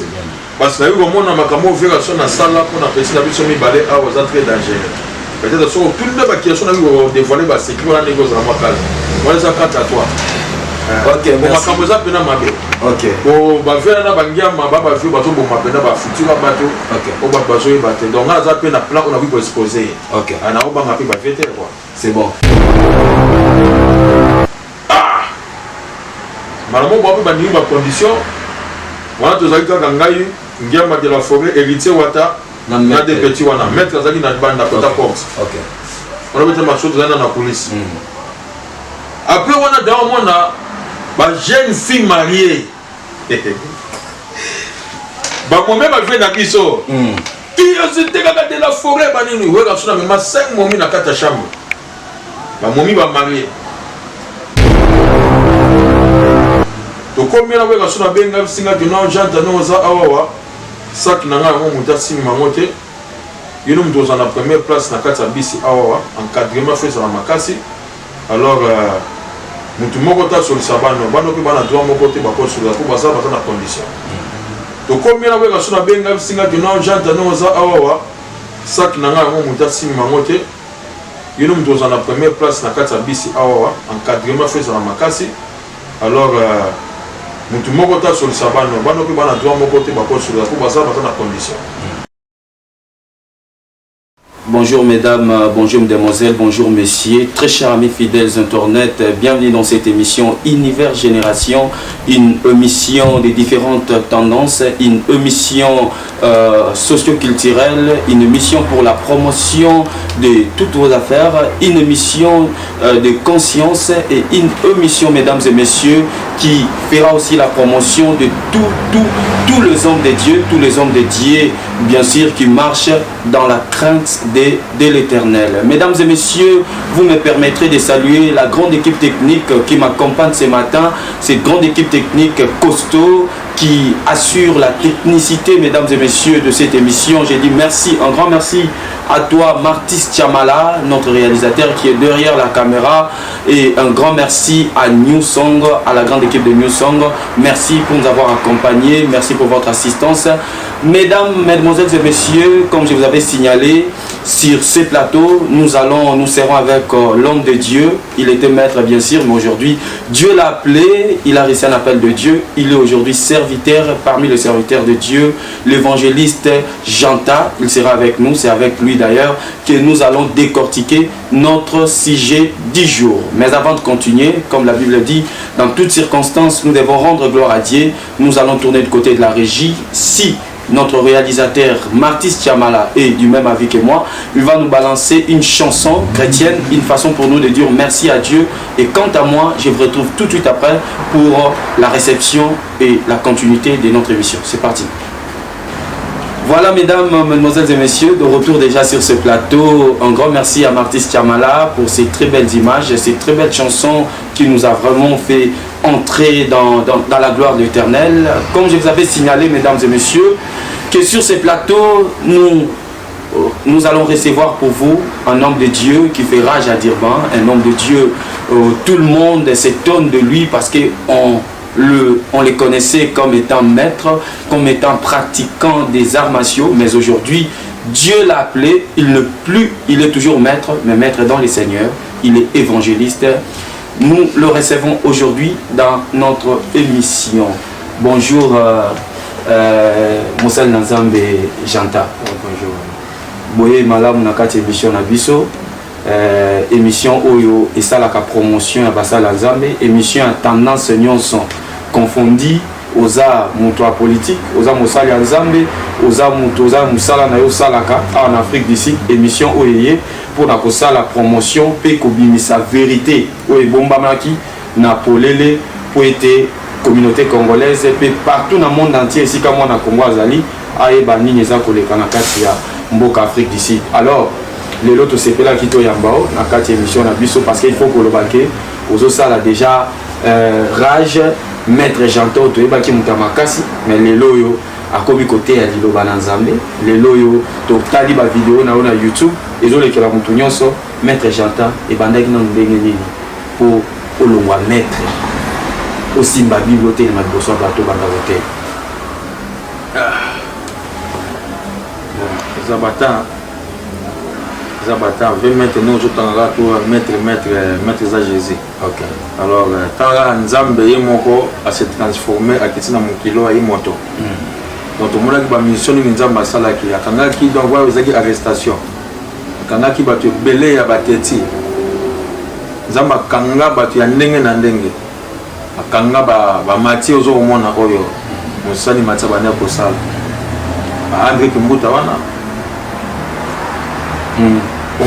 C'est bien. Parce que nayoki komona makambo oyo Werrason asala mpo na petit na biso mibale awa eza très dangereux. Peut-être soki otuni nde ba question nayoki ko dévoiler ba secret wana ndenge ozala mwa calme. Wana eza 4 à 3. Ok, merci. Makambo eza mpena mabe. Ok. Po ba vieux na ba ngiama ba ba vieux bazoboma mpena ba futur ya bato oyo bato bazoyeba te. Donc nga naza mpe na plan oyo nakoki ko exposer ye. Ok. Ah, nakobanga mpe ba vieux te quoi. C'est bon. Ah! Mbala moko bango mpe bandimi ba condition wana. Tozalaki kaka ngai, Ngiama de la Forêt, Héritier Wata na de petit wana. Maître azalaki na libanda kota porte wana, bete maso tozali na coulisse. Après wana da omona ba jeune fille mariée, bamome bavie na biso curiosité kaka de la forêt banini. Weka so na mema 5 momi na kati ya chambre, bamomi bamarie. Tokomi na weka so nabenga bisinga kino janta ndenge oza awawa, sac na ngai yango moto asimba yango te. Yo no moto ozala na première place na kati ya bisi awawa, encadrement fo ezala makasi. Alors motu moko te asolisa bano, bano mpe bana droit moko te bakosolola mpo baza na condition. Tokomi na weka so nabenga bisinga kino janta ndenge oza awawa, sac na ngai yango moto asimba yango te. Yo no moto ozala na première place na kati ya bisi awawa, encadrement fo ezala makasi. Alors motu moko te asolisa bano, bano mpe bana droit moko te bakosolola mpo baza na condition. Bonjour mesdames, bonjour mesdemoiselles, bonjour messieurs, très chers amis fidèles internet, bienvenue dans cette émission Univers Génération, une émission de différentes tendances, une émission socio-culturelle, une émission pour la promotion de toutes vos affaires, une émission de conscience et une émission, mesdames et messieurs, qui fera aussi la promotion de tous les hommes de Dieu, tous les hommes de Dieu, bien sûr, qui marchent dans la crainte de l'Éternel. Mesdames et messieurs, vous me permettrez de saluer la grande équipe technique qui m'accompagne ce matin, cette grande équipe technique costaud qui assure la technicité, mesdames et messieurs, de cette émission. J'ai dit merci, un grand merci à toi, Martis Chamala, notre réalisateur qui est derrière la caméra, et un grand merci à New Song, à la grande équipe de New Song. Merci pour nous avoir accompagnés, merci pour votre assistance. Mesdames, mesdemoiselles et messieurs, comme je vous avais signalé, sur ce plateau, nous serons avec l'homme de Dieu. Il était maître, bien sûr, mais aujourd'hui, Dieu l'a appelé, il a reçu un appel de Dieu. Il est aujourd'hui serviteur, parmi les serviteurs de Dieu, l'évangéliste Janta. Il sera avec nous, c'est avec lui d'ailleurs que nous allons décortiquer notre sujet du jour. Mais avant de continuer, comme la Bible dit, dans toutes circonstances, nous devons rendre gloire à Dieu. Nous allons tourner du côté de la régie. Si notre réalisateur Martis Chamala est du même avis que moi, il va nous balancer une chanson chrétienne, une façon pour nous de dire merci à Dieu. Et quant à moi, je vous retrouve tout de suite après pour la réception et la continuité de notre émission. C'est parti. Voilà, mesdames, mesdemoiselles et messieurs, de retour déjà sur ce plateau. Un grand merci à Martis Chamala pour ces très belles images et ces très belles chansons qui nous a vraiment fait entrer dans la gloire de l'Éternel. Comme je vous avais signalé, mesdames et messieurs, que sur ce plateau, nous allons recevoir pour vous un homme de Dieu qui fait rage à Durban, un homme de Dieu, tout le monde s'étonne de lui parce que on le connaissait comme étant maître, comme étant pratiquant des arts martiaux, mais aujourd'hui, Dieu l'a appelé, il n'est plus, il est toujours maître, mais maître dans le Seigneur, il est évangéliste. Nous le recevons aujourd'hui dans notre émission. Bonjour, Mosali na Nzambe Janta. Bonjour. Boye malamu na kati émission na biso. Émission oyo esalaka promotion ya basala Nzambe, émission ya tendance nyonso confondi. Oza moto ya politique, oza mosali ya Nzambe, oza moto, oza mosala na yo osalaka awa na Afrique du Sud, émission oyo eye mpona kosala promotion mpe kobimisa vérité oyo ebombamaki na polele, mpo ete communauté congolaise mpe partout na monde entier, esika mwana Congo azali, ayeba nini eza koleka na kati ya mboka Afrique du Sud. Alors lelo tosepelaki toyamba o na kati ya émission na biso parce que il faut koloba ke ozosala déjà rage. Maître Janto, toyebaki moto ya makasi, mais lelo oyo akomi koteya liloba na Nzambe. Lelo oyo totali bavideo na yo na YouTube, ezolekela motu nyonso. Maître Janta, ebandaki nano ndenge nini mpo olongwa maître, osimba Bible, otelema liboso ya bato, obanda koteya? Eza bata, eza bata 20 mètre ndenge ozotanga kaka to mètre, mètre, mètre eza Jésus. Alors tanga kaka Nzambe ye moko ase transforme, akiti na mokili oyo, aye moto. Donc tomonaki bamission nini Nzambe asalaki, akangaki. Donc wana ezalaki arrestation, akangaki bato ebele ya bateti. Nzambe akanga bato ya ndenge na ndenge, akanga bamatie. Ozo komona oyo mosali matie abandi kosala, baandré Kimbuta wana.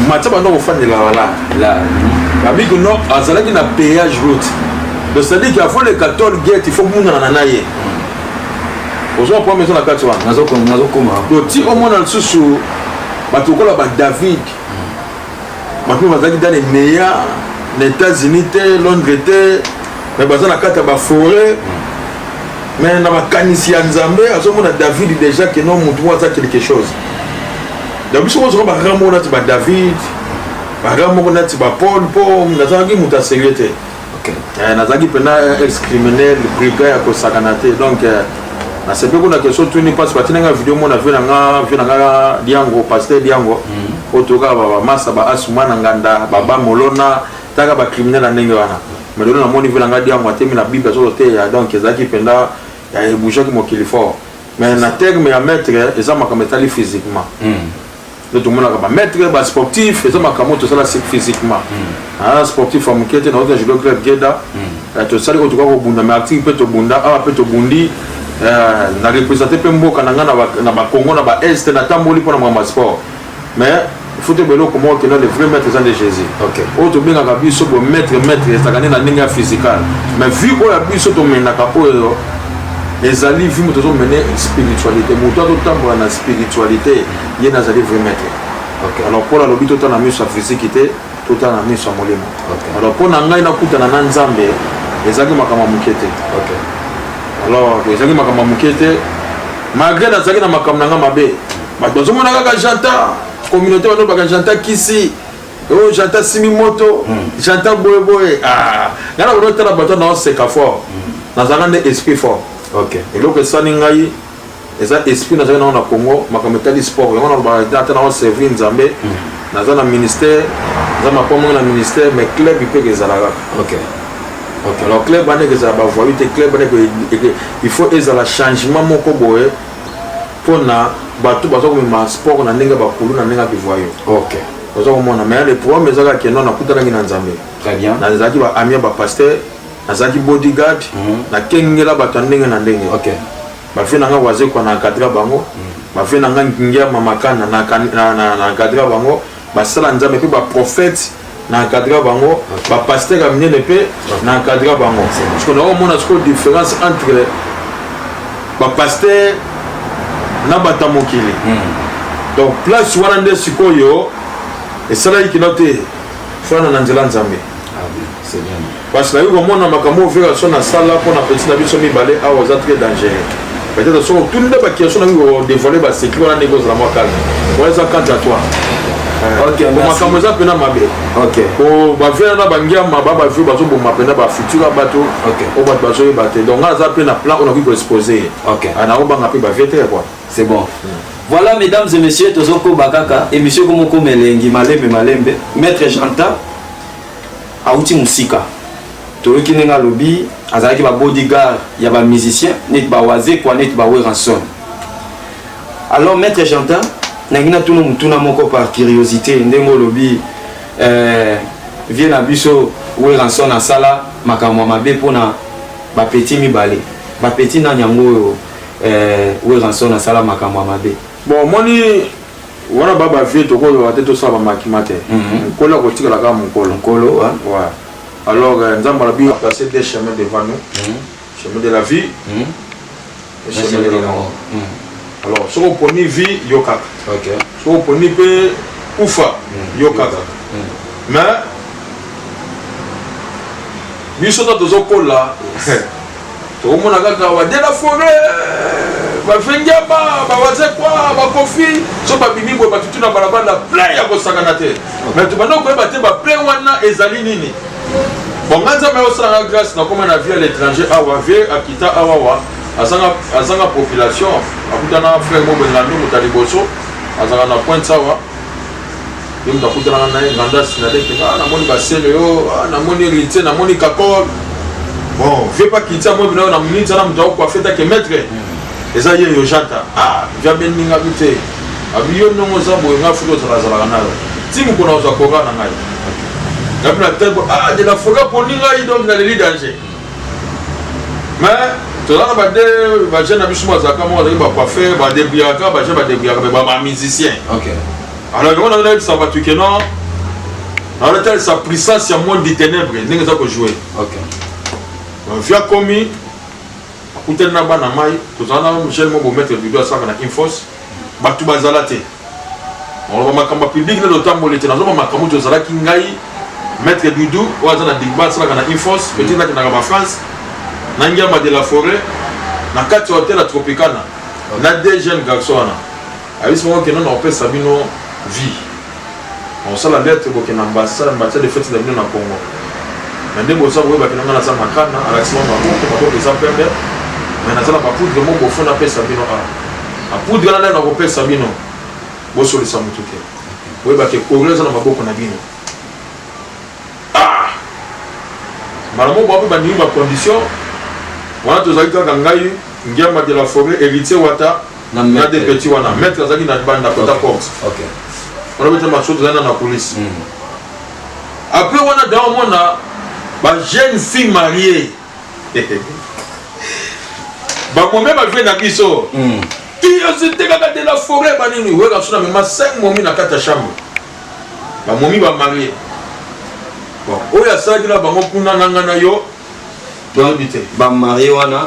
Matie banda kofandela wala babiki no, azalaki na péage route. Donc c'est-à-dire qu'il faut leka toll gate, il faut munana na ye. Ozwa problème eza na kati wana. Nazokoma. Donc ti omona lisusu bato lokola badavid, bato oyo bazalaki dans les meilleurs na États-Unis te, Londres te, mais baza na kati ya baforêt. Mais na makanisi ya Nzambe, azomona David déjà ke no, motu moko aza quelque chose. Donc biso kozonga barang moko nati badavid, barang moko nati bapaul, mpo nazalaki moto asérieux te. Nazalaki mpena ex criminel, brigand ya kosakana te. Donc nasepe kuna question tuni mpasi batinanga video mona vie nanga, vie nanga Diango, pasteur Diango, oyo tokaka bamasa, baasuma na nganda, baba molona, taka bacriminel na ndenge wana. Mais lelo namoni vie nanga Diango atemi na Bible, azokoteya. Donc ezalaki mpenza ya ebougeaki mokili fort. Mais na terme ya maître, eza makambo etali physiquement. Nde tomonaka bamaître basportif, eza makambo oyo tosala physiquement. Aza sportif ya moke te. Nauti judo club Geda, tosali oyo tokoka kobunda, mais article mpe tobunda awa mpe tobundi. Na représente mpe mboka na ngai na bacongo, na baest, natamboli mpona makambo ya sport. Mais faut toyeba eloko moko kenda, le vrai maître eza nde Jésus. Oyo tobengaka biso bo maître, maître ezalaka nde na ndenge ya physical. Mais vie oyo ya biso tomenaka oyo ezali vie moto ozomene spiritualité. Moto azotambola na spiritualité, ye nazali vrai maître. Alors Paul alobi totala na miso ya physique te, totala na miso ya molimo. Alors mpo na ngai, nakutana na Nzambe ezalaki makambo ya moke te. Alors ezalaki makambo ya moke te, malgré nazalaki na makambo na ngai mabe. Bato bazomona kaka Janta, communauté bandobaka Janta kisi oyo, Janta simi moto, Janta boyeboye. Ngai na kodotala bato naoseka fort. Nazalaka nde esprit fort. Eloko esali ngai eza esprit nazalaki nango na Congo, makambo etali sport. Yango nalobaka ata nango servir Nzambe, naza na ministère, naza mapomongi na ministère, mais club mpe ezala kaka. Alors club wana ezala bavoyu te. Club wana il faut ezala changement moko boye mpona bato baza komema sport na ndenge bakulu, na ndenge ya kivoyo. Oza komona. Mais le problème eza kaka keno nakutanaki na Nzambe. Très bien. Nazalaki baami ya bapasteur, nazalaki bodyguard, nakengela bato ya ndenge na ndenge. Bafie na nga Wazekwa, na encadre bango. Bafie na nga Ngiama Makana, na encadre bango. Basala Nzambe mpe baprophète, na encadre bango. Bapasteur ya minene mpe na encadre bango. Parce que naomona sikoyo différence entre bapasteur na bato ya mokili. Donc place wana nde sikoyo esalaki kino te fana na nzela Nzambe. Ah oui, c'est bien. Parce que nayoki komona makambo oyo vera so nasala mpona petit na biso mibale awa, eza très dangereux. Peut-être soki otuni nde baquestion, nakoki kodévoile basecret wana ndenge ozala mwa calme. Wana eza quant à toi. Ok, merci. Makambo eza mpena mabe. Po bavie na bangiama ba bavie bazoboma mpena bafutur ya bato oyo bato bazoyeba te. Donc nga aza mpe na plan oyo nakoki koexpose ye. Nakobanga mpe bavie te, quoi. C'est bon. Voilà, mesdames et messieurs, tozokoba kaka émission komo komelengi malembe malembe. Maître Janta auti mosika. Toyoki ndenge alobi azalaki ba bodyguard ya ba musicien neti ba Wazekwa, neti ba Werrason. Alors maître Janta, nangi natuna motuna moko par curiosité. Ndenge olobi vie na biso Werrason asala makambo ya mabe mpona bapeti mibale, bapeti nani yango oyo Werrason asala makambo ya mabe? Bon, omoni wana ba bavie tokoloba te, tosala bamakima te. Mokolo akotikala kaka mokolo. Nkolo. Ouais. Alors Nzambe alobi placer des chemins devant nous, chemin de la vie et chemin de la mort. Alors soki oponi vie, yo kaka. Soki oponi mpe kufa, yo kaka. Mais biso ta tozokola, tokomona kaka bade la forêt, bafengiama, bawazekwa, bakofi, so babimi boye, batutu na balabala, plein ya kosakana te. Mais tobanda koyeba te baplein wana ezali nini. Bon, nga Nzambe ayosalanga grâce, nakoma na vie à l'étranger awa. Vie akita awawa, azanga population, akutana frère Mobengando, moto ya liboso. Azalaka na Pointe awa. Ye moto akutanaka na ye nganda sinadeke. Ah, namoni basele yo, ah, namoni héritier, namoni kakol. Bon, vieux pa kiti amoi bino na minute na moto akocoiffe take maître. Eza ye yo janta. Ah, vieux abendi nga bi te. Abi yo ndongo oza boye nga futi ozala azalaka na yo. Ti mokolo nazwa kora na ngai. Nabi na tête, ah, de la forêt poni ngai donc naleli danger. Mais toza na bade bajeune na biso bazalaka moko bazalaki bacoiffeur badebrouillaka bajeune badebrouillaka mais bamusicien. Ok. Alors yango nazo nayebisa bato ke non, nazotalisa puissance ya monde du ténèbre ndenge eza kojoue. Ok. Vieux akomi akutani na bana mai, tozala na jeune moko maître Dudu asalaka na Infos, bato bazala te. Oloba makambo ya public nde totamboli te, nazoba makambo tozalaki ngai maître Dudu oyo aza na Digba asalaka na Infos, petit nakendaka ba France na Ngiama de la Forêt na kati ya hotel ya Tropicana na deux jeunes garçons wana. Ayebisi bango ke non, nakopesa bino vie, nakosala lettre bokende ambassade, ambassade de fete na bino na Congo. Mais nde boza boyebaki na ngai naza makana, alakisi bango maboko, maboko eza pembe, mais naza na bapoudre moko bofo napesa bino awa. Bapoudre wana nde nakopesa bino, bosolisa motu te, boyebaki Congo eza na maboko na bino. Ah! Mbala moko bango mpe bandimi ba condition wana, tozalaki kaka ngai Ngiama de la Forêt, héritier Wata na de petit wana, maître azalaki na libanda kota porte wana, beta maso tozali na coulisse. Après wana da omona ba jeune fille mariée bamome bavie na biso ti osite kaka de la forêt banini weka so na mema 5 momi na kati ya chambre, bamomi bamarie. Bon, oyo asalaki na bango kuna nanga na yo toyebi te. Bamarie wana,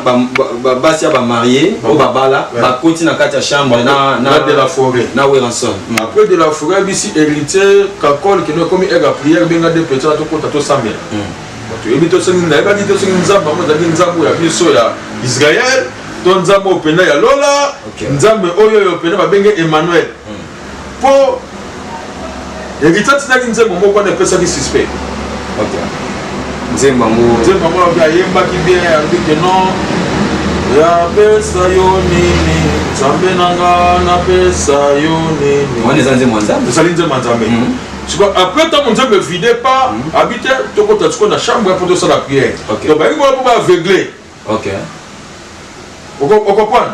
basi ya bamarie oyo babala bakoti na kati ya chambre na na de la forêt na Werrason. Après de la forêt bisi héritier kakol kende ekomi heure ya prière, benga de petit tokota tosambela. Bato yebi to soki nayebaki te soki nzambe yango ezalaki nzambe oyo ya biso ya Israel to nzambe oyo pena ya lola, nzambe oyo oyo pena babenge Emmanuel, mpo héritier atinaki nzembo moko wana epesaki suspect. Nzembo yango? Nzembo yango alobi ayembaki bien, alobi ke non, yapesa yo nini nzambe na nga, napesa yo nini. Wana eza nzembo ya nzambe? Ezali nzembo ya nzambe. Sikoyo après ntango nzambe vide pa abi te tokota sikoyo na chambre mpo tosala prière. Donc bayaki bona mpo baaveugle. Okocomprendre?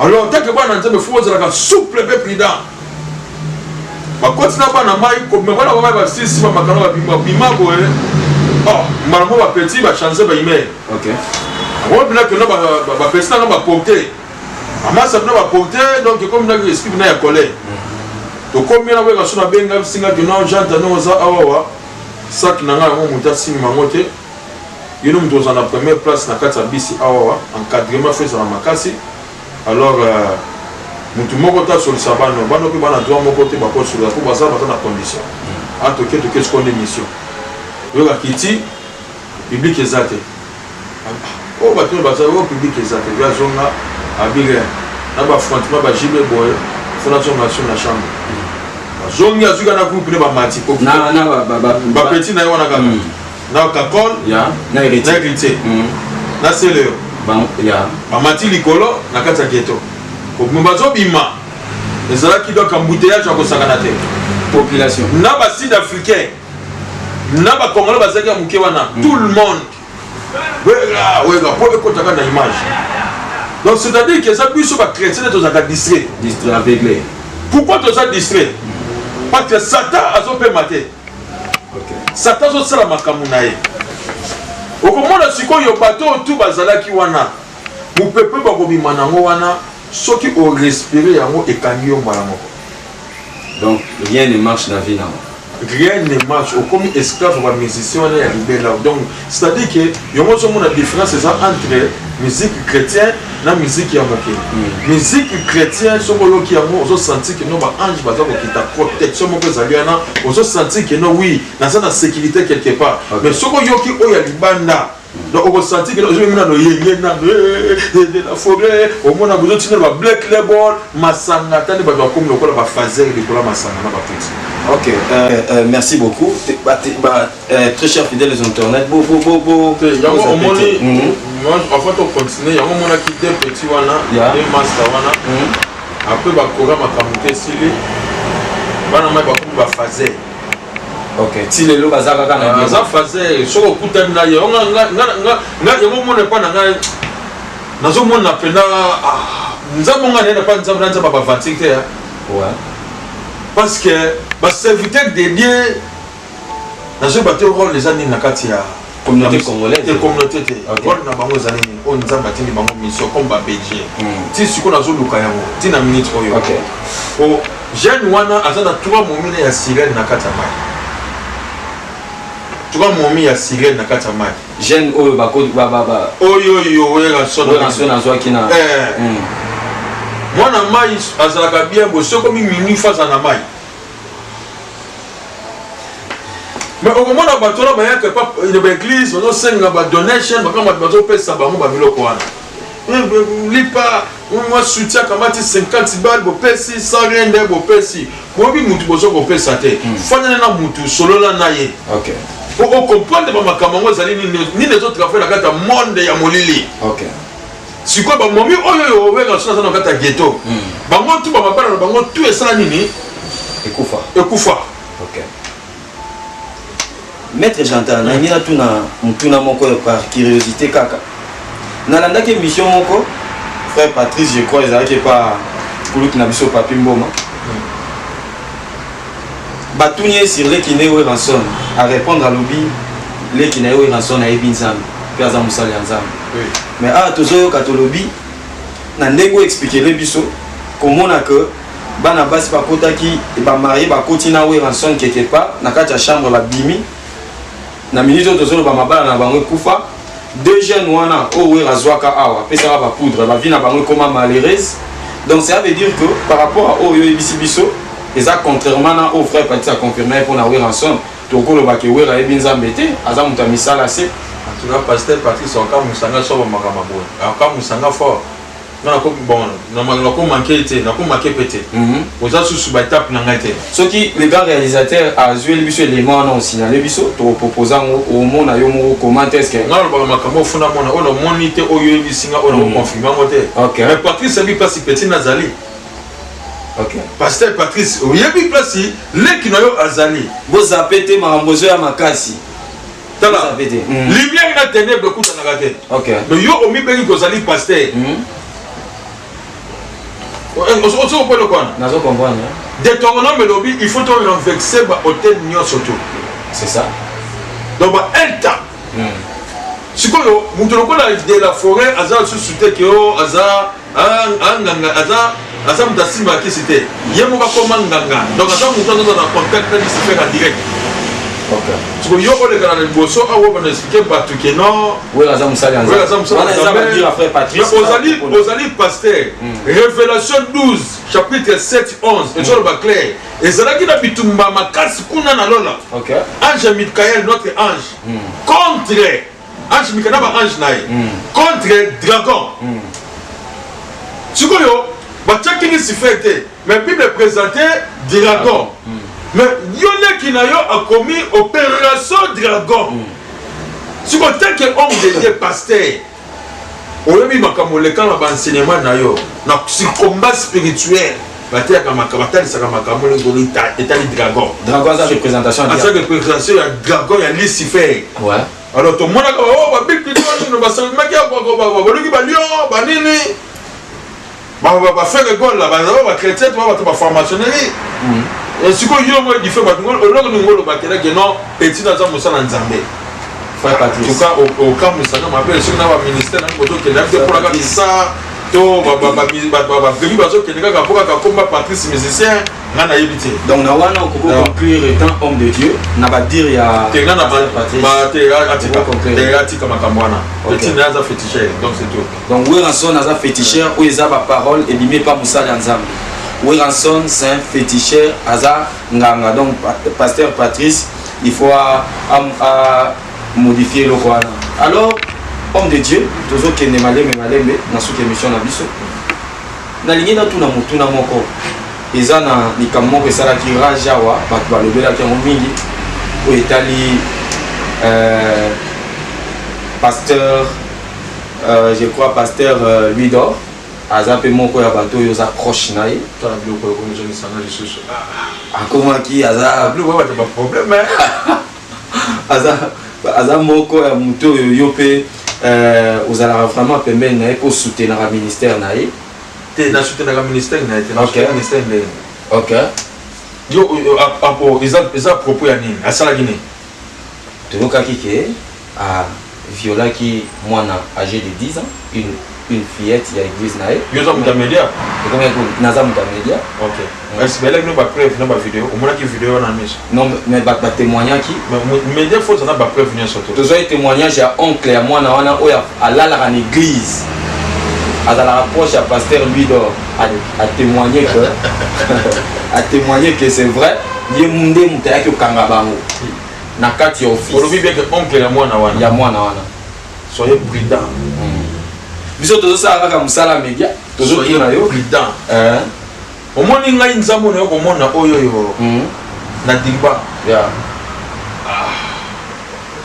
Alors tant que bana nzambe fo ozalaka souple mpe prudent. Bakoti na bana mai, kobima bana mai basisi bamakano babima bima boye, oh mbala moko bapetit bachange baimere. Yango bina kenda bapesi nanga baporte amasa bino baporte, donc ekomi naki esprit bina ya colère. Tokomi na koyeka so nabenga bisinga ke non, Jean Tano oza awawa, sac na ngai yango moto asimba yango te, yo nde moto ozala na première place na kati ya bisi awawa, encadrement fo ezala makasi. Alors motu moko te asolisa bano, bano mpe bana droit moko te bakosolola mpo baza na condition. A toke toke sikoyo nde mission oyoka kiti public eza te, oyo bato oyo baza oyo public eza te. Vieux azonga abire na baaffrontement bajibe boye, fo nazonga so na chambre. Azongi azwika na groupe nde bamati bapetit na ye wana kaka na kakol na héritier na sele oyo bamati likolo na kati ya ghetto kobima bazobima, ezalaki donc embouteillage ya kosakana te. Population. Na basud africain na bacongolais bazalaki ya moke wana, tout le monde wega wega mpo ekotaka na image. Donc c'est à dire que eza biso bachrétien nde tozalaka distrait. Distrait, aveuglé. Pourquoi toza distrait? Parce que Satan azopema te. Satan azosala makambo na ye. Okomona sikoyo bato oyo tu bazalaki wana, mopepe bakobima nango wana, soki orespire yango ekangi yo mbala moko. Donc rien ne marche na vie nango. Rien ne marche, okomi esclave ya bamusicien wana ya libela. Donc c'est à dire que yango ozomona différence eza entre musique chrétien na musique ya mokili. Musique chrétien, soki oyoki yango ozosentir ke no baange baza kokita, protection moko ezali wana, ozosentir ke no oui, naza na sécurité quelque part. Mais soki oyoki oyo ya libanda, donc okosentir ke ozomimona no yenge nano de la forêt, omona bozotina ba black label masanga tani bato bakomi lokola bafazer likolo ya masanga na baputi. Ok, merci beaucoup. Ba, très chers fidèles internautes, bo, bo, bo, bo, yango omoni, avant tocontinue, yango omonaki deux petit wana, deux master wana. Après bakora makambo te esili, bana mai bakomi bafaser. Ok, ti lelo baza kaka na aza faser. Soki okutani na ye, yango omona epa na ngai, nazomona mpena Nzambe. Ngai naye pa Nzambe na Nzambe bavantique te, parce que baserviteur de Dieu, nazoyeba te rôle eza nini na kati ya communauté congolaise. Te, communauté te. Rôle na bango ezali nini oyo Nzambe atindi bango mission comme baberger? Ti sikoyo nazoluka yango ti na minute oyo. Po jeune wana aza na trois momies ya sirène na kati ya mai, trois momies ya sirène na kati ya mai. Jeune oyo oyo oyo Werrason azwaki na Mwana mai azalaka bien boye, soki omi minuit fa aza na mai. Mais okomona bato wana bayaka na baeglise, bazosenga badonation, bakanga bato bazopesa bango babiloko wana, lipa, mwa soutien, akamati 50 bal, bopesi 100 rien, nde bopesi. Boyebi mutu boza kopesa te. Fandana na mutu, solola na ye po ocomprendre bamakambo yango ezali nini, nini ezotravaille na kati ya monde ya molili. Sikoyo bamomi oyo oyo Werrason aza na kati ya ghetto, bango tu bamabala na bango tu esala nini? Ekufa. Ekufa. Ok, maître Jantan, nalingi natuna motuna moko par curiosité kaka. Nalandaki émission moko, frère Patrice, je crois ezalaki epa kulutu na biso Papi Mboma. Batuni ye sur leki na ye Werrason. Arépondre, alobi leki na ye Werrason ayebi Nzambe mpe aza mosali ya Nzambe. Mais awa tozoyoka, tolobi na ndenge oyo expliquele biso, komona ke bana basi bakotaki bamarie, bakoti na Werrason quelque part na kati ya chambre, babimi. Na minute oyo tozoloba, mabala na bango ekufa. Deux jeunes wana oyo Wera azwaka awa, apesaka bapoudre, bavie na bango ekoma malheureuse. Donc ça veut dire que par rapport à oyo oyebisi biso, eza contrairement na oyo frère Patrice aconfirme mpona Werrason. Tokoloba ke Wera ayebi Nzambe te, aza moto ya misala se? En tout cas, pasteur Patrice akamusanga so bamakambo boye, akamusanga fort. Nga nako, bon, nakomanke te, nakomanke mpe te. Oza susu baetape na ngai te. Soki le grand réalisateur azweli biso élément wana, osignale biso, tokopropose yango, omona yo moko comment est ce que Nga nalobaka makambo ofuna mona oyo namoni te, oyo oyebisi nga, oyo nakoconfirme yango te. Mais Patrice ayebi place petit nazali. Pasteur Patrice, oyebi place leki na yo azali. Bozape te, makambo ezoya makasi. Tala, lumière na ténèbre ekutanaka te. Mais yo omibengi kozali pasteur, ozo comprendre wana? Nazo comprendre. Deutéronome elobi il faut to renverser baautel nyonso to. C'est ça. Donc baelta sikoyo, moto lokola de la forêt aza lisusu te ke o aza nganga, aza moto asimbaka kisi te. Ye moko akoma nganga, donc aza moto azoza na contact na Lucifer en direct. Sikoyo yo oleka na liboso awa, bana explique bato ke non. Oyo aza mosali. Aza mosali. Ozali pasteur. Révélation 12 chapitre 7 11 ezoloba clair, ezalaki na bitumba makasi kuna na lola. Ange Michael, notre ange, contre ange Michael na baange na ye, contre dragon. Sikoyo batiaki Lucifer te, mais Bible présente dragon. Mais yo, leki na yo akomi opération dragon. Sikoyo, tant que homme de Dieu, pasteur, oyebi makambo oleka na baenseignement na yo na combat spirituel, bateyaka makambo, batalisaka makambo ndenge etali dragon. Dragon aza représentation. Aza représentation ya dragon, ya Lucifer. Alors tomonaka oyo babikino basalimaki, baluki balion, banini, baFerre Gola, bazala bachrétien to bato baformationnerie. Sikoyo yo mo edife bato, eloko ningo olobakelaki non, petit aza mosala Nzambe. Frère Patrice. Tuka okamwisaka mabe soki na baministère nangi bozokende te mpona kaka sa to babrebi, bazokende kaka mpo kaka komba Patrice musicien. Nga nayebi te. Donc na wana okoki conclure étant homme de Dieu na badire ya Te, nga na te, atika makambo wana. Petit na aza féticheur, donc c'est tout. Donc Werrason aza féticheur, oyo eza baparole ebimi epa mosali ya Nzambe. Werrason, c'est un féticheur, aza nganga. Donc pasteur Patrice, il faut a modifier eloko wana. Alors, homme de Dieu, tozokende malembe malembe na suki émission na biso. Nalingi natuna motuna moko. Eza na likambo moko esalaki rage awa, bato balobelaki yango mingi, oyo etali pasteur, je crois pasteur Louis d'Or. Aza mpe moko ya bato oyo oza proche na ye. Tala biloko oyo komizongisanga lisusu. Akomaki aza biloko oyo bato baproblème. Aza moko ya moto oyo yo mpe ozalaka vraiment pembeni na ye mpo soutenaka ministère na ye. Te, nasoutenaka ministère na ye te. Nasoutenaka ministère ndenge yo eza propos ya nini? Asalaki nini? Toyokaki ke aviolaki mwana âgé de 10 ans, une fillette ya église na ye. Yo oza moto ya média. Naza moto ya média. Ok, bayelaki no bapreuve na bavideo? Omonaki video wana miso? Non, mais bato batémoignaki. Média faut oza na bapreuve nyonso te. Tozwaki témoignage ya oncle ya mwana wana oyo alalaka na église, azalaka proche ya pasteur Louis d'Or. A témoigné que c'est vrai, ye nde moto ayaki kokanga bango na kati ya office. Olobi bien ke oncle ya mwana wana? Ya mwana wana. Soyez prudent. Biso tozosala kaka mosala média, tozotuna yo. Prudent. Omoni ngai, nzambe na yo komona oyo oyo na Durban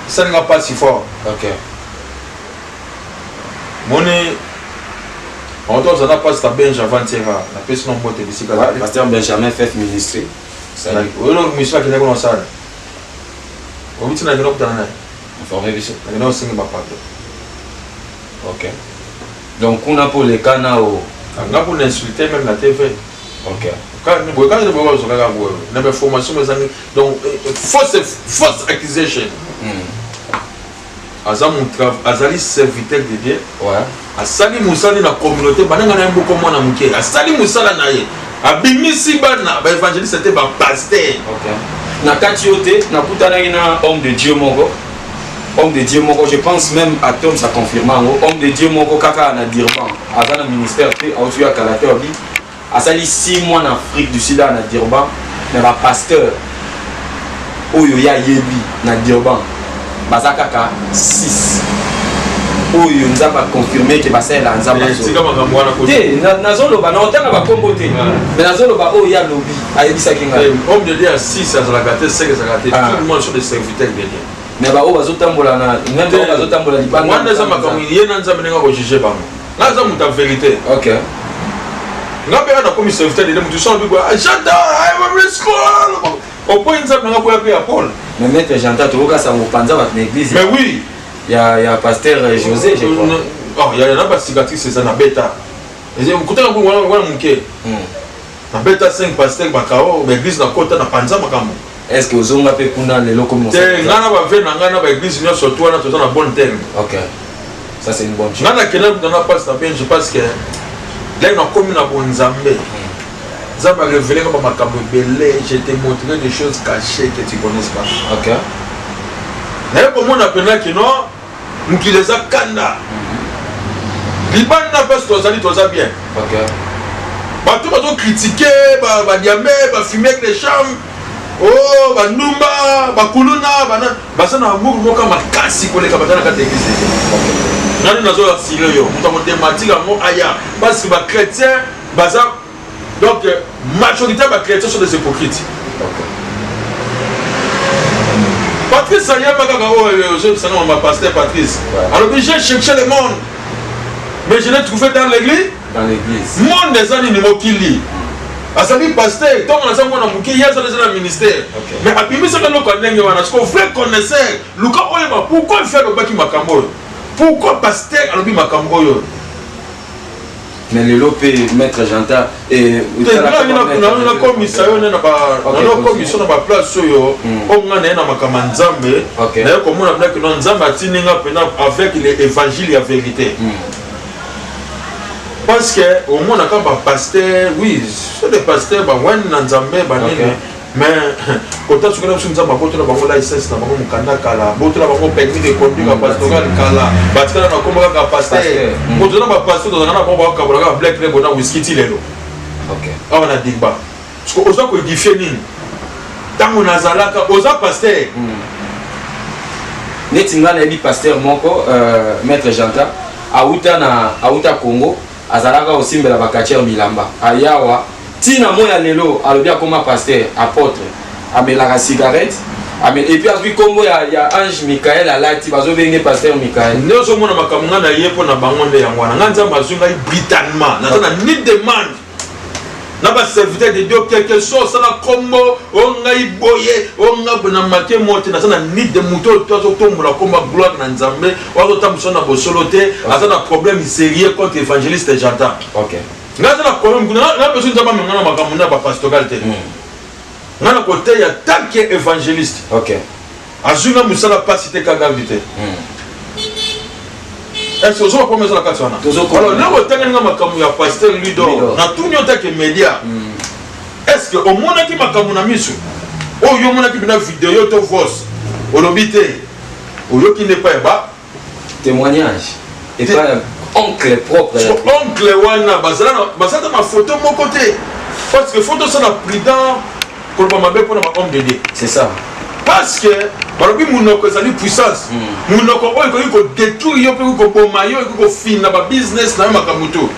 esalinga mpasi fort. Moni oto oza na pasteur Benja avant-hier, napesi no mbote bisika. Pasteur Benjamin Fef Ministry. Oyo mission akendaki kuna osala, obiti nakende okutana naye. Informe biso. Nakende osengi bapardon. Ok, donc kuna mpo leka na o? Nga mpona insulte même na TV. Boye kaka boye, bazwa kaka boye na bainformation ezangi, donc fausse accusation. Aza azali serviteur de Dieu. Asali mosali na communauté bananga na ye mboko, mwana moke asali mosala na ye, abimisi bana baévangéliste te, bapasteur. Na kati yo te, nakutanaki na homme de Dieu moko, homme de Dieu moko, je pense même Atom ça confirme yango, homme de Dieu moko kaka na Durban, aza na ministère te, auti ya kala te, abi asali 6 mois na Afrique du Sud na Durban, na bapasteur oyo ye ayebi na Durban baza kaka 6 oyo Nzambe aconfirme ke basalela Nzambe. Te, nazoloba na otanga bakombo te, mais nazoloba oyo ye alobi, ayebisaki ngai. Homme de Dieu ya 6 azalaka te, 5 ezalaka te. Tout le monde sont des serviteurs de Dieu. Mais baoyo bazotambola na même baoyo bazotambola libanda. Wana eza makambo ye na Nzambe ndenge akojuge bango. Nga aza moto ya vérité. Nga mpe nakomi serviteur de Dieu, motu so alobi janta opoyi Nzambe nanga boya mpe ya Paul. Mais maître Janta, toyoka sango panza bato na église. Mais oui. Ya pasteur José, je crois. Oh, ya na bacicatrice eza na beta kutaka wana moke, na beta 5 pasteur bakao baeglise, na kota na panza makambo. Est ce que ozonga mpe kuna lelo komi? Te, ngai na bave na ngai na baeglise nyonso to wana toza na bon terme. Ok, ça c'est une bonne chose. Ngai nakenda kuta na mpasi na benje parce que ndenge nakomi na bonzambe, Nzambe arévélé nga bamakambo ebele. Je te montrerai des choses cachées que tu connaisses pas. Naye komona mpenza kino mokili eza kanda libanda, mpasi tozali, toza bien. Bato bazocritiquer badiambe, bafumier de chambre, o bandumba, bakuluna, baza na amour moko makasi koleka baza na kati ya église. Nani nazo assurer yo, moto akodémentir yango aya, parce que bachrétien baza, donc majorité ya bachrétien sont des hypocrites. Patrice ayamba kaka oyo ozobisanga mama pasteur Patrice alobi: «J'ai cherché le monde, mais je l'ai trouvé dans l'église.» Dans l'église. Monde eza nini? Mokili. Azali pasteur, ntongo naza mwana moke, ye aza eza na ministère, mais abimisaka eloko ya ndenge wana. Siko vrai connaisseur, luka oyeba pourquoi fe alobaki makambo oyo, pourquoi pasteur alobi makambo oyo. Mais lelo mpe maître Janta? Nakomisa yo nde nakomisa na baplace oyo oyo nga naye na makambo ya Nzambe, naye komona mpena kino Nzambe atindi nga mpena avec l'évangile ya vérité, parce que omonaka bapasteur, oui, so des pasteurs bawani na Nzambe banini, mais kota soki na biso Nzambe abotola bango licence na bango, mokanda kala, abotola bango permis de conduire pastoral kala, batikala na kombo kaka pasteur. Moto na bapasteur tozalaka na bango, bakabola kaka Black Label na whisky ti lelo awa na Durban. Soki oza koédifier nini ntango nazalaka oza pasteur? Neti ngai nayebi pasteur moko, maître Janta, auta na auta Congo, azalaka kosimbela bacatcheur bilamba, ayawa ntina moi ya lelo alobi akoma pasteur apôtre, amelaka cigarette. Amen. Et puis azwi kombo ya ange Michael, alati, bazobenge pasteur Michael. Nde ozomona makambo ngai na ye mpo na bango nde yango wana. Ngai Nzambe azwi ngai brutalement, naza na ni demande na baserviteur de Dieu quelque chose osala kombo o ngai boye o ngai boye na make mo te. Naza na ni de moto oyo to azotombola kombo ya gloire na Nzambe, oyo azotambwisa na bosolo te, aza na problème sérieux contre évangéliste Jantan. Ngai aza na problème kuna na besoin Nzambe amenga na makambo na bapastoral te. Ngai na koteya tant que évangéliste. Azwi nga mosala mpasi te, kagardi te. Est-ce que ozoma eza na kati wana? Alors ndenge otangani nga makambo ya pasteur Lidor, natuni yo take média, est ce que omonaki makambo na miso oyo yo omonaki bina video to voice? Olobi te, oyoki nde epai ya ba témoignage epai ya oncle propre. Oncle wana bazala ta na photo moko te, parce que photo osala prudent koloba mabe mpona ba homme de Dieu. C'est ça. Parce que balobi monoko ezali puissance. Monoko oyo ekoki kodétruire yo mpe ekoki koboma yo, ekoki kofina babusiness na yo, makambo to.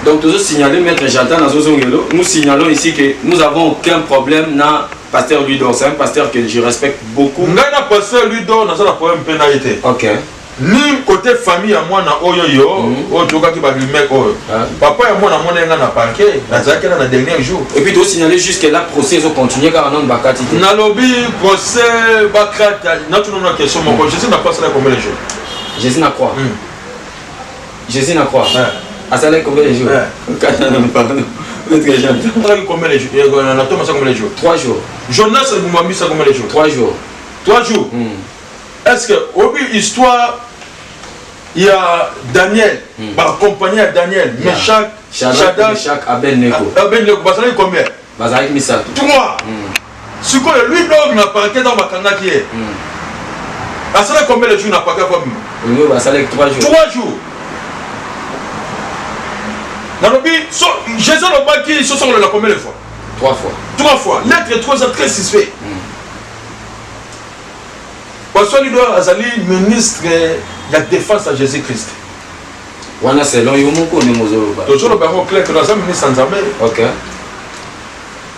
Donc toujours signaler, maître Jantan Azozongelo, nous signalons ici que nous avons aucun problème na pasteur Ludor. C'est un pasteur que je respecte beaucoup. Ngai na pasteur Ludor naza na problème mpe na ye te. Ni côté famille ya mwana oyo yo oyo tokaki barumeur oyo, papa ya mwana amona ye nga na parquet, nazalaki na dernier jour. Et puis tosignaler jusque là procès ezocontinue kaka, nano bakati te. Nalobi procès bakata. Natuna na question moko: Jésus na croix asala combien de jours? Jésus na croix? Jésus na croix asalaki combien de jours? Pardon, maître Jean. Asalaki combien de jours na toma? Combien de jours? 3 jours. Jonas Bumbambisa, combien de jours? 3 jours. 3 jours. Est-ce que obi histoire ya Daniel, bacompagnie ya Daniel, Meshak, Shadrach, Meshach, Abednego. Abednego, bazalaki combien? Bazalaki misato. Trois. Sikoyo lui donc na parquet, ntango bakangaki ye, asalaki combien de jours na parquet po abima? Oyo basalaki 3 jours. 3 jours. Nalobi so Jésus alobaki sosokolela combien de fois? Trois fois. Trois fois. Lettre trois eza très suspect. Pasteur Lidor azali ministre ya défense ya Jésus Christ. Wana selon yo moko ndenge ozoloba. Tozoloba yango clair que aza ministre ya Nzambe.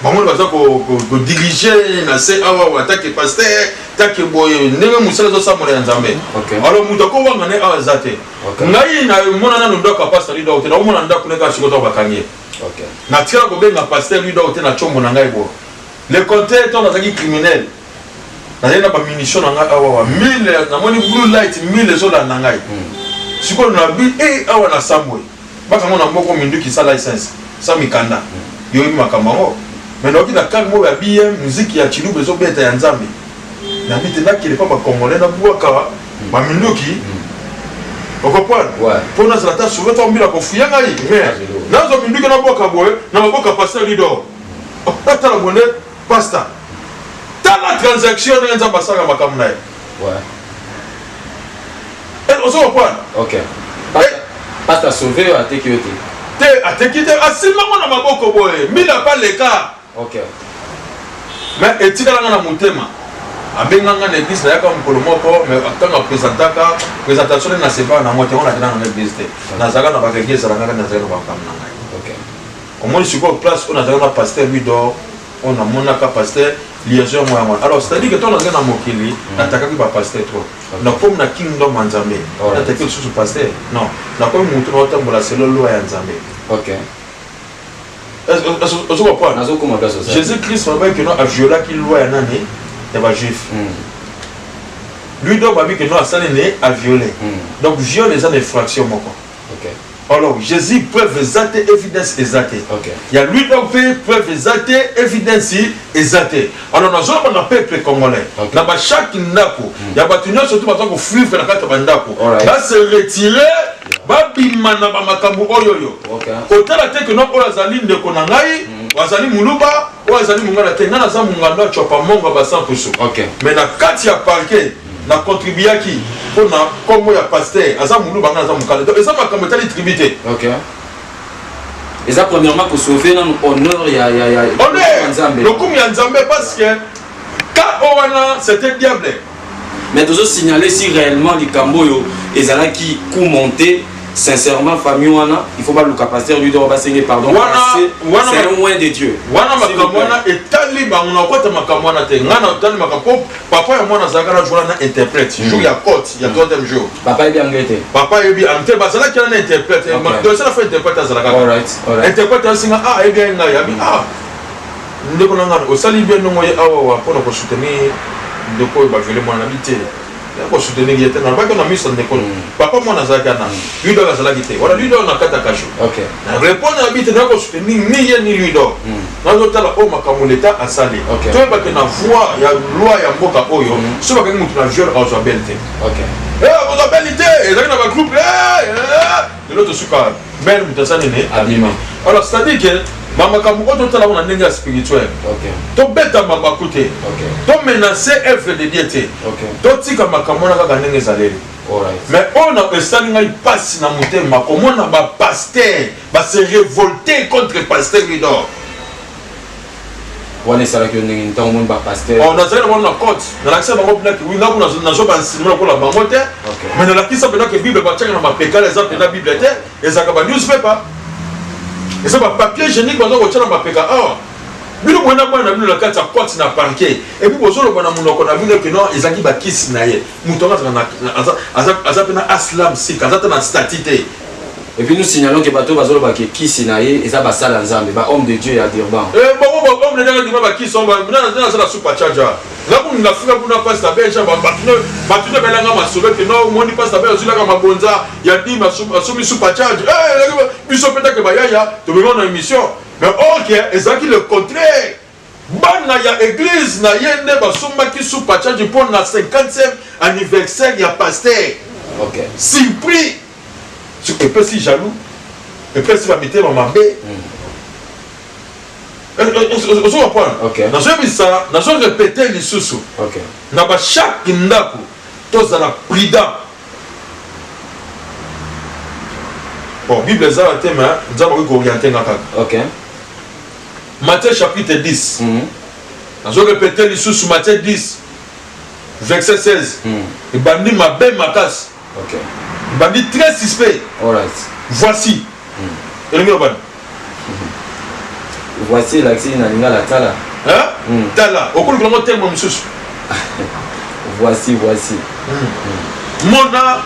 Bango baza kodirige na se awa atake pasteur take boye ndenge mosala ezosambola ya Nzambe. Alors moto akowanga ne awa eza te. Ngai namona nanu ndako ya pasteur Lidor te, nakomona ndako ne kaka sikoyo ntango bakangi ye. Natikala kobenga pasteur Lidor te na tiombo na ngai boye. Le contraire, ntango nazalaki criminel, nazali na bamunition na ngai awa mille, namoni blue light mille ezolanda ngai. Sikoyo nabi e awa na sambwe bakango na moko minduki sa licence sa mikanda, yoyebi makambo yango. Mais nayoki na kare moko ya bm muziki ya chiluba ezobeta ya Nzambe, nabi te nakele mpa bacongolais, nabwaka baminduki, ocomprendre, mpo nazala ta sauve to mbila kofuya ngai. Mais nazwa minduki, nabwaka boye na maboka pasteur Lidor, natala bonde pasteur, tala transaction ndenge Nzambe asalaka makambo na ye. Ozo comprendre? Ok, pasteur sauvé oyo ateki yo te? Te, ateki te, asimbango na maboko boye mbila pa leka. Mais etikalanga na motema, abenganga na église, nayaka mokolo moko, mais ntango apresentaka présentation nde nasepaka nango te, ngo nakendanga na église te. Nazalaka na baregi, ezalangaka, nazalaka na makambo na ngai. Omoni sikoyo place oyo nazalaka na pasteur Ludor, oyo namonaka pasteur liaison yango yango. Alors c'est à dire que ntango nazalaki na mokili, natakaki bapasteur trop. Nakomi na kingdom ya Nzambe, nataki lisusu pasteur non, nakomi motu naotambola selon loi ya Nzambe. Ozo comprendre? Nazokoma place oza. Jésus Christ babaki que non, aviolaki loi ya nani? Ya bajuif. Lui donc babi que non, asali ne aviolé. Donc viol eza na infraction moko. Alors Jésus, preuve eza te, évidence eza te. Ya lui donc mpe preuve eza te, évidence eza te. Alors nazoloba na peuple congolais, na bachaque ndako ya bato nyonso to baza kofivre na kati ya bandako, base retire, babima na bamakambo oyo oyo. Kotala te que non, oyo azali ndeko na ngai, azali moluba, oyo azali mongala te. Ngai naza mongando ya Tshopa Mongo basankusu. Mais na kati ya parquet na contribuaki mpona nkombo ya pasteur, aza moluba, ngai naza mokala, donc eza makambo etali tribu te. Eza premièrement kosauve nanu honneur ya honneur Nzambe. Lokumu ya Nzambe, parce que ka oyo wana c'était diable. Mais tozosignaler si réellement likambo oyo ezalaki coup monté. Sincèrement, famille wana, il faut baluka pasteur Louis-Dor basenge pardon. Wana c'est un oint de Dieu. Wana makambo wana etali bango, na okota makambo wana te. Ngai na otali makambo po papa ya mwana azalaka na jour na interprète, jour ya cote ya troisième jour. Papa yebi anglais te. Papa yebi anglais te, bazalaki wana na interprète. Donc sala fa interprète azalaka. Interprète asinga, ah, ayebi ye ngai abi, ah, ndeko na ngai, osali bien ndongo ye awa wa mpona kosoutenir ndeko oyo baviole mwana na bi te, kosoutenir ye te. Nalobaki na miso ndeko papa mwana azalaki ana, Louis-Dor azalaki te wana, Louis-Dor na kati ya cachot. Na répondre na bi te, nakosoutenir ni ye ni Louis-Dor. Nazotala oyo makambo leta asali. Toyebake na voie ya loi ya mboka oyo, so bakangi motu na viol, azwa bail te. Ozwa bail te, ezalaki na bagroupe. Lelo tosuka bail, moto asali nini? Abima. Alors, c'est à dire que bamakambo oyo totala ngo na ndenge ya spirituel, tobeta mabaku te, tomenace œuvre de Dieu te, totika makambo wana kaka ndenge ezaleli. Mais oyo na esali ngai mpasi na motema, komona bapasteur base révolté contre pasteur Louis-Dor. Wana esalaki yo ndenge ntango omoni bapasteur? Oh, nazali na bango na cote, nalakisa bango mpena wi nga kuna nazwa bansima lokola bango te, mais nalakisa mpena ke Bible batiaka na mapekala eza mpena Bible te, ezalaka ba newspaper, eza bapapier hygiénique baza kotia na mapeka. Awa bino boyena bana na bino na kati ya cote na parquet, et puis bozoloba na monoko na bino ke non, ezalaki bakisi na ye. Moto yango aza mpena aslam sika, aza te na statut te. Et puis nous signalons que bato bazoloba ke kisi na ye eza basala Nzambe, ba homme de Dieu ya Durban. Bango ba homme de Dieu ndima bakisi naza na supercharger nga kuna nafika kuna, pasteur Belge, bato nde belanga masolo ke no, omoni pasteur Belge azwilaka mabonza ya dime, asomi supercharge. Biso mpe take bayaya tomema na émission, mais ok, ezalaki le contraire. Bana ya église na ye nde basombaki supercharge mpo na 50e anniversaire ya pasteur. Surpris, epesi jaloux, epesi bamitema mabe. Ozo comprendre? Nazoyebisa, nazo répéter lisusu, na bachaque ndako tozala prudent. Bon, Bible ezala te, mais Nzambe akoki kooriente nga kaka. Matthieu chapitre 10, nazo répéter lisusu, Matthieu 10 verset 16. Ebandi mabe makasi, ebandi très suspect. Voici, elingi lobani. Voici elakisi na lingala tala. Tala, okoluka yango terme mosusu. Voici, voici. Mona,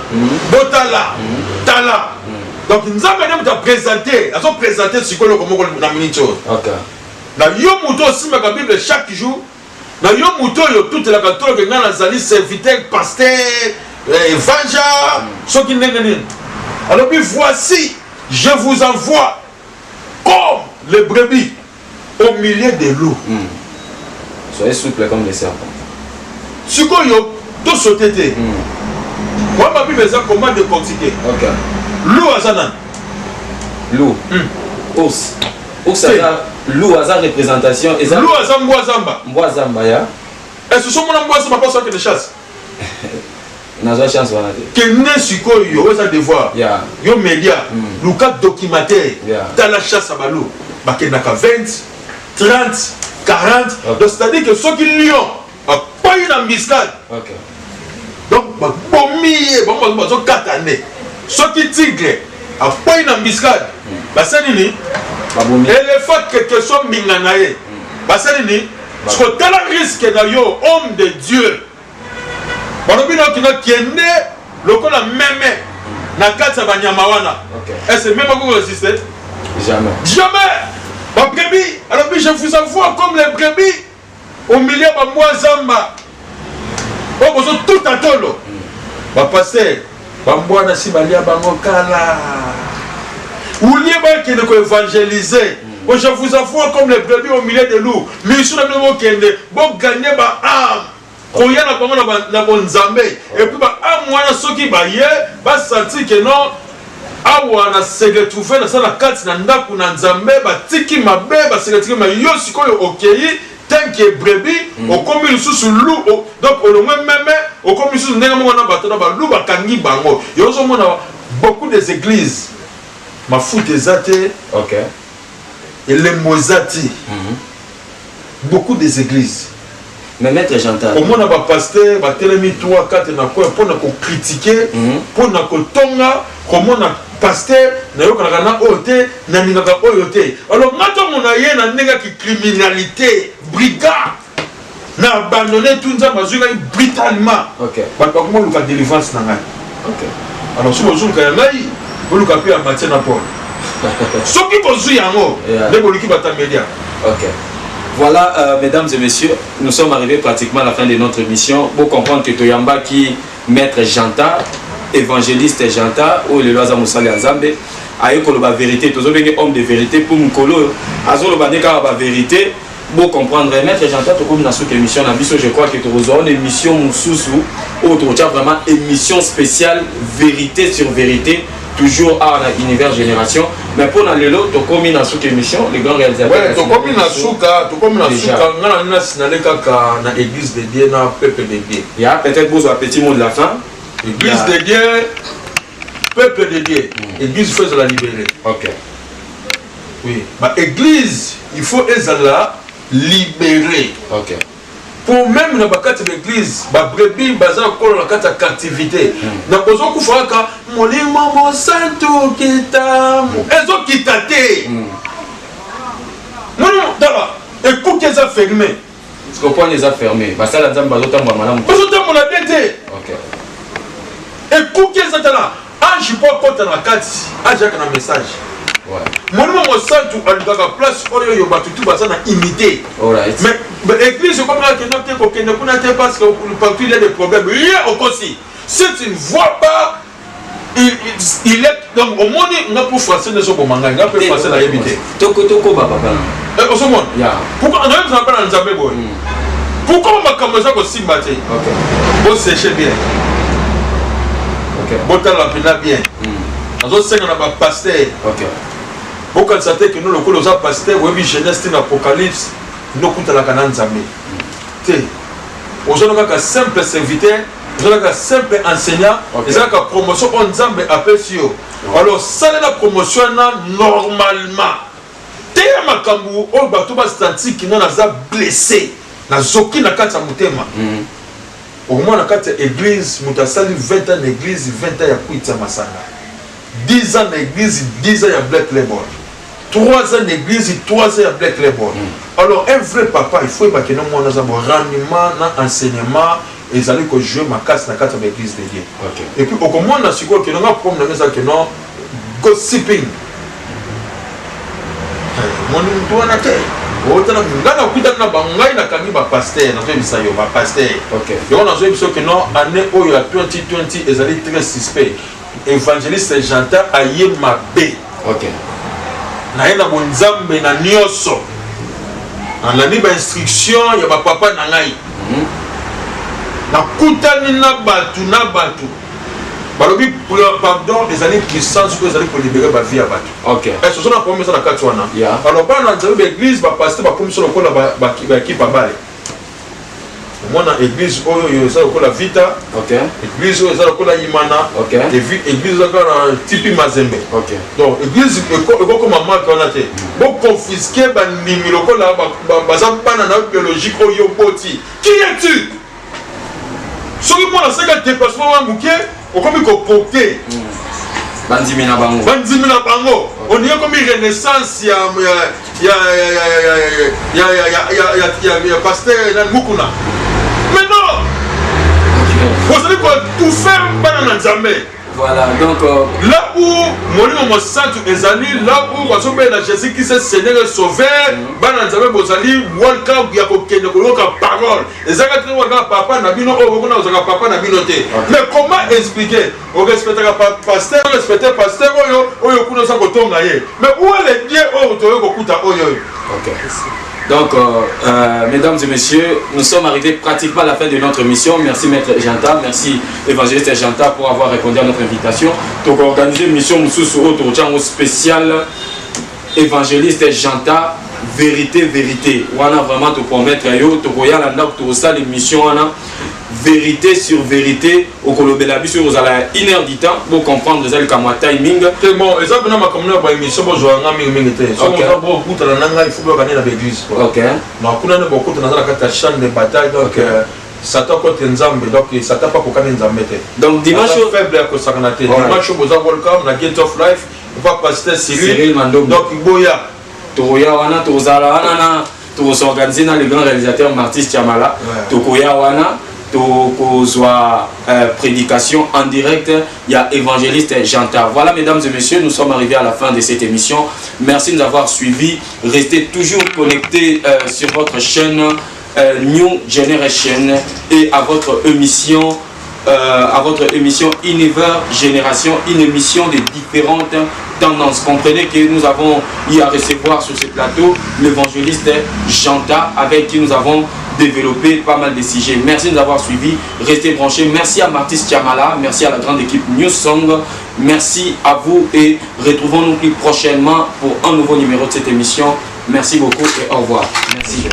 botala, tala. Donc Nzambe nde moto aprésente, azoprésente sikoyo eloko moko na miniti oyo. Na yo moto osimbaka Bible chaque jour, na yo moto oyo otutelaka toloke, ngai nazali serviteur, pasteur, évangile, soki ndenge nini, alobi: voici, je vous envoie comme les brebis au milieu des loups. Soyez souple comme les serpents. Sikoyo tosote te. Wamba Bible eza comment décortiquer. Loup aza nani? Loup. Ours. Ours aza loup, aza représentation eza. Loup aza mbwa zamba. Mbwa zamba ya. Est-ce que omona mbwa zamba mposo akende chasse? Nazwa chance wana te. Kende sikoyo, oyo eza devoir. Yo média, luka documentaire. Tala chasse ya baloup, bakendaka 20, 30, 40. Donc c'est à dire que soki lion akwai na embuscade, donc babomi ye, bango bazokata nde. Soki tigre akwai na embuscade, basali nini? Babomi. Éléphant, quelque soit mbinga na ye, basali nini? Sikotala risque na yo, homme de Dieu. Balobi na okina kende lokola meme na kati ya banyama wana. Est-ce meme akoki résister? Jamais. Jamais. Babrebis, alobi: je vous envoie comme les brebis au milieu bambwa zamba oyo bozotuta tolo. Bapasteur, bambwa na si balia bango kala. Ulie bakende koévangéliser. Bon, je vous envoie comme les brebis au milieu des loups. Mission na bino, bokende boganye ba âme, koya na bango na bonzambe. Et puis ba âme wana, soki baye, basanti ke non, awa na se retrouve, naza na kati na ndako na Nzambe, batiki mabe, baseretike. Ma yo sikoyo okei tant que brebis, okomi lisusu loup. Donc olongwe meme, okomi lisusu ndenge moko na bato na baloup, bakangi bango. Yo ozomona beaucoup des églises, mafuta eza te, elembo eza te, beaucoup des églises. Mais maître Chantal, Omona bapasteur batelemi 3, 4 na coin mpona kocritiquer, mpona kotonga, komona. Pasteur, nayokanaka na oyo te, nalingaka oyo te. Alors nga ntango na ye na ndenge ya kicriminalité, brigade, na abandonne tout, Nzambe azwi ngai brutalement. Bato bakoma luka délivrance na ngai. Alors soki bozoluka ya ngai, boluka mpe ya Matthieu na Paul. Soki bozwi yango, nde boluki bato ya media. Ok. Voilà, mesdames et messieurs, nous sommes arrivés pratiquement à la fin de notre émission. Pour comprendre que toyambaki Maître Janta, évangéliste Janta, oyo lelo aza mosali ya Nzambe, aye koloba vérité. Tozobenge homme de vérité pour mokolo oyo azoloba nde kaka ba vérité. Bo comprendre, Maître Janta, tokomi na suka émission na biso. Je crois que tokozwa une émission mosusu oyo tokotia vraiment émission spéciale vérité sur vérité, toujours awa na Univers Génération. Mais mpo na lelo, tokomi na suka émission. Le grand réalisateur, Ouais, tokomi na suka, tokomi na Déjà. suka. Nga na nina signale kaka na église de Dieu, na peuple de Dieu. Ya peut-être bozwa petit mot de la fin. Église de Dieu, peuple de Dieu, église faut ezala libéré. Oui, ba église, il faut ezala libéré. Pour même na bakati ya baeglise, babrebis baza kola na kati ya captivité na bozokufa kaka. Molimo Mosantu kita, ezokita te. Molimo, tala, ekuki eza fermé. Parce que eza fermé, basala Nzambe bazotambola malamu te. Bazotambola bien te. Ekuki eza, tala, ange mpo akɔta na kati, ange yaka na message. Molimo Mosantu alukaka place oyo oyo bato tu baza na unité. Mais église okomi akende te, kokende kuna te, parce que partout il y a des problèmes. Ye okosi, si tu ne vois pas, il est donc omoni nga mpo français nde ezoboma ngai, nga mpe français nayebi te. Tokoba, papa. Ozomona pourquoi nayebisaka mpe na Nzambe boye? Pourquoi makambo eza kosimba te? Boseche bien, botala mpena bien. Nazosenga na bapasteur, bokanisa te keno lokola oza pasteur, oyebi Genèse te na Apocalypse, nde okutanaka na Nzambe te. Ozana kaka simple serviteur, oza kaka simple enseignant. Eza kaka promotion oyo Nzambe apesi yo. Alors salela promotion wana normalement. Teya makambo oyo bato basentir kino naza blessé, nazoki na kati ya motema. Okomona na kati ya église, moto asali 20 ans na église, 20 ans ya kwiti ya masanga, 10 ans na église, 10 ans ya Black Label, 3 ans na église, 3 ans ya Black Label. Alors un vrai papa, il faut yeba kende mwana aza bo rendement na enseignement ezali kojouer makasi na kati ya baeglise de Dieu. Et puis okomona sikoyo kende nga problème na nga eza keno gossiping. Moni mutu wana te, otala nga nakutani na bangai, nakangi bapasteur, nazoyebisa yo bapasteur. Yango nazoyebisa yo keno année oyo ya 2020 ezali très suspect. Évangéliste Janta aye mabe. Naye na bonzambe na nyonso, nalandi bainstruction ya bapapa na ngai. Nakutani na bato, na bato balobi pardon ezali puissance oyo ezali kolibérer bavie ya bato. Est ozo na problème eza na kati wana. Alors bana Nzambe, baeglise, bapasteur bakomisi lokola baekipe ya bale. Omona église oyo oyo eza lokola Vita, église oyo eza lokola Imana, église eza kaka na Tipi Mazembe. Donc église ekokoma marque wana te. Boconfisquer bandimi lokola baza bana na yo biologique oyo boti. Qui es-tu? Soki mwana asali déplacement wana moke, okomi koporter. Bandimi na bango. Bandimi na bango, oningi ekomi renaissance ya pasteur na Mukuna. Mais non, ozali koétouffer bana na Nzambe. Voilà, donc là où Molimo Mosantu ezali, là où bazobela Jésus Christ Seigneur et Sauveur, bana Nzambe bozali welcome ya kokende koyoka parole. Ezalaka te kaka papa na bino oyo bokona kozalaka papa na bino te. Mais comment expliquer orespectaka pasteur, respecte pasteur oyo oyo kuna oza kotonga ye, mais où est le Dieu oyo toyoki kokuta oyo oyo? Ok. Donc, mesdames et messieurs, nous sommes arrivés pratiquement à la fin de notre émission. Merci Maître Janta, merci Évangéliste Janta pour avoir répondu à notre invitation. Donc, organiser une mission mosusu oyo spéciale Évangéliste Janta, vérité, vérité. Wana vraiment te promettre yo, tokoya la ndako tokosala émission wana vérité sur vérité, okolobela biso ozala une heure du temps. Bo comprendre, ezali kamwa timing. Te, bon, eza mpena makambo na baémission, bozwaka nga mingimingi te. Soki oza bokutana na ngai, il faut boyoka nde na baeglise. Na kuna nde bokutana, naza na kati ya champ de bataille. Donc Satan contre Nzambe, donc Satan pa kokani Nzambe te. Donc dimanche Aza faible ya kosakana te. Dimanche oyo boza welcome na Gate of Life, pa pasteur Cyril. Cyril Mandombe. Donc boya. Tokoya wana, tokozala wana na tokosorganize na le grand réalisateur Martis Chamala. Tokoya wana, tokozwa prédication en direct ya évangéliste Janta. Voilà, mesdames et messieurs, nous sommes arrivés à la fin de cette émission. Merci de nous avoir suivis. Restez toujours connectés sur votre chaîne New Generation et à votre émission Univers Génération, une émission de différentes tendances. Comprenez que nous avons eu à recevoir sur ce plateau l'évangéliste Janta, avec qui nous avons développé pas mal de sujets. Merci de nous avoir suivis. Restez branchés. Merci à Martis Chamala. Merci à la grande équipe New Song. Merci à vous et retrouvons-nous plus prochainement pour un nouveau numéro de cette émission. Merci beaucoup et au revoir. Merci.